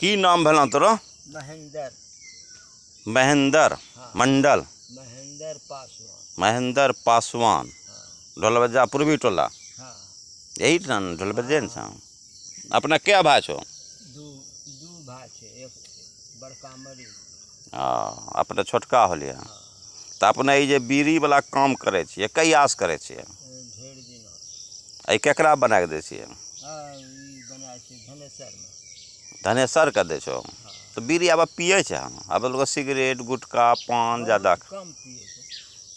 की नाम भेलौ तोरो? महेंद्र। महेंद्र। हाँ। मंडल। महेंद्र पासवान। महेंद्र पासवान। हाँ। ढोलबज्जा पूर्वी टोला। हाँ। यही ना ढोलबज्जे ने छौ। अपना क्या भाई छौ? दू दू भाई छै, एक बड़का मरी। अपने छोटका होलियै। हाँ। तऽ अपने ई जे बीड़ी वाला काम करै छियै, कहियासँ करै छियै? ढेर दिना। आ ई केकरा बना कऽ दै छियै? हाँ, ई बनाय छै धनेसरमे। धनेसरके दै छौ? हाँ। तऽ बीड़ी आब पियै छै? आब लोक सिगरेट, गुटखा, पान जादा। बहुत कम पियै छै।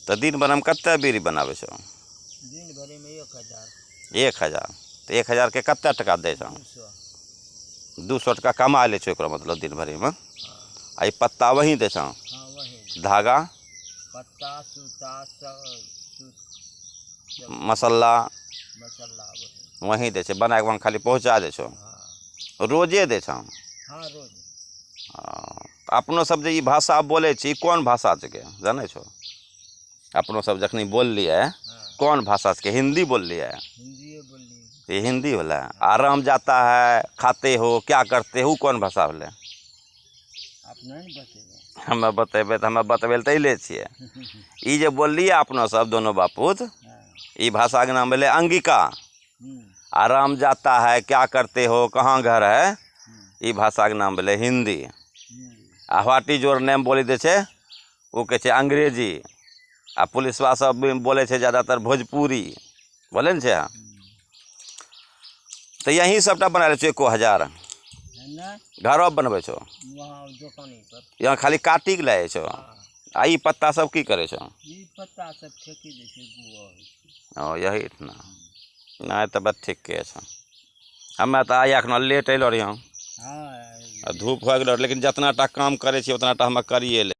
तऽ दिन भरिमे कतेक बीड़ी बनाबै छौ? दिन भरिमे 1000। 1000? तऽ 1000के कतेक टका दै छौ? 200। 200 टका कमा लै छौ ओकरा मतलब दिन भरिमे? हाँ। आ ई पत्ता वहीं दै छौ? हाँ, वही। धागा? पत्ता, सूता सब, सूत सब। मसाला? मसाला वही। वहीं दै छै, बना कऽ वहाँ खाली पहुँचा दै छौ? हाँ। रोजे दै छौ? हाँ, रोज। तऽ अपनो सब जे ई भाषा बोलै छी, ई कोन भाषा छिकै, जानै छौ? अपनो सब जखनी बोललियै, कोन भाषा छिकै? हिंदी बोललियै? हिंदिए बोललियै। ये हिंदी होलै। आराम जाता है, खाते हो, क्या करते हो, कोन भाषा होलै? आप नहीं ने बतेबै। हमे बतेबै तऽ हमे बतबै लए तऽ अयले छियै। ई जे बोललियै अपनो सब दोनो बापूत, ई भाषाके नाम भेलै अंगिका। आराम जाता है, क्या करते हो, कहाँ घर है, ई भाषाके नाम भेलै हिंदी। आ what is your name बोली दै छै, ओ कहै छै अंग्रेजी। आ पुलिसवा सब भी बोलै छै ज्यादातर भोजपुरी बोलै ने छै। तऽ यहीं सबटा बना लै छौ 1000? नहि। घरो बनबै छौ? वहाँ दोकानी पर। यहाँ खाली काटी के लए जाइ छौ? हाँ। आ ई पत्ता सब की करै छौ? ई पत्ता सब फेंकी दै छै, गोबर होइ छै। ओ यही इतना नहि तऽ बस ठीके छौ। हमे तऽ आइ एखनो लेट अयलो रहियौ। आ धूप हो गेलो, लेकिन जितना टा काम करै छियै, उतना टा हमे करिए ले।